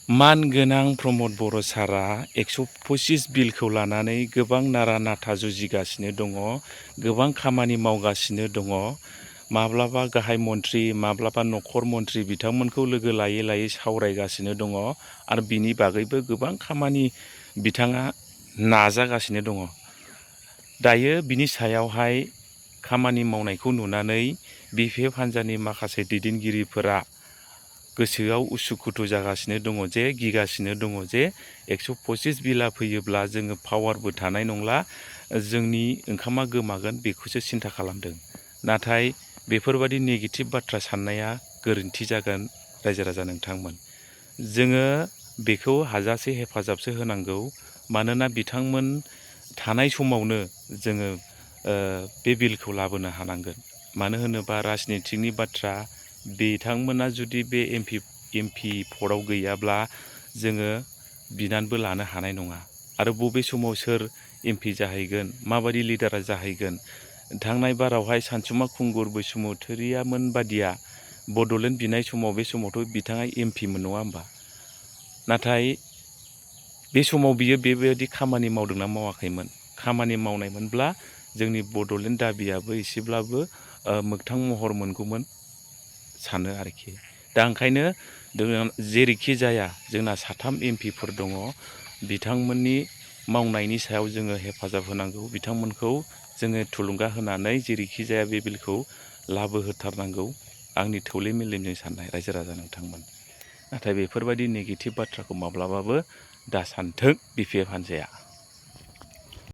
मानगोनां प्रमद बर' सारा 125 बिलखौ लानानै गोबां नारा नाथा जुजिगासिनो दङ, गोबां खामानि मावगासिनो दङ। माब्लाबा गाहाय मन्थ्रि, माब्लाबा नखर मन्थ्रि बिथांमोनखौ लोगो लायै लायै सावरायगासिनो दङ आरो बिनि बागैबो गोबां खामानि बिथाङा नाजागासिनो दङ। दायो बिनि सायावहाय खामानि मावनायखौ नुनानै BPF हान्जानि माखासे दैदेनगिरिफोरा गोसोआव उसुखुथु जागासिनो दङ जे, गिगासिनो दङ जे 125 बिला फैयोब्ला जोङो पावारबो थानाय नंला, जोंनि ओंखामा गोमागोन, बेखौसो सिन्था खालामदों। नाथाय बेफोरबादि नेगेटिभ बाथ्रा साननाया गोरोन्थि जागोन रायजो राजा नोंथांमोन। जोङो बेखौ हाजासे हेफाजाबसो होनांगौ, मानोना बिथांमोन थानाय समावनो जोङो बे बिलखौ लाबोनो हानांगोन। मानो होनोबा राजनितिकनि बाथ्रा, बिथांमोना जुदि बे एमपि पदआव गैयाब्ला जोङो बिनानैबो लानो हानाय नङा। आरो बबे समाव सोर एमपि जाहैगोन, माबायदि लिडारा जाहैगोन। थांनाय बारावहाय सानसुमा खुंगुर बैसुमुतिरियामोन बादिया बड'लेण्ड बिनाय समाव, बे समावथ' बिथाङा एमपिमोन नङा होमबा। नाथाय बे समाव बियो बेबायदि खामानि मावदोंना मावाखैमोन। खामानि मावनायमोनब्ला जोंनि बड'लेण्ड दाबियाबो एसेब्लाबो मोगथां महर मोनगौमोन सानो आरोखि। दा ओंखायनो जेरैखि जाया जोंना 3 एमपिफोर दङ, बिथांमोननि मावनायनि सायाव जोङो हेफाजाब होनांगौ। बिथांमोनखौ जोङो थुलुंगा होनानै जेरैखि जाया बे बिलखौ लाबोहोथारनांगौ, आंनि थौले मेलेमजों साननाय रायजो राजा नोंथांमोन। नाथाय बेफोरबायदि नेगेटिभ बाथ्राखौ माब्लाबाबो दा सानथों BPF हान्जाया।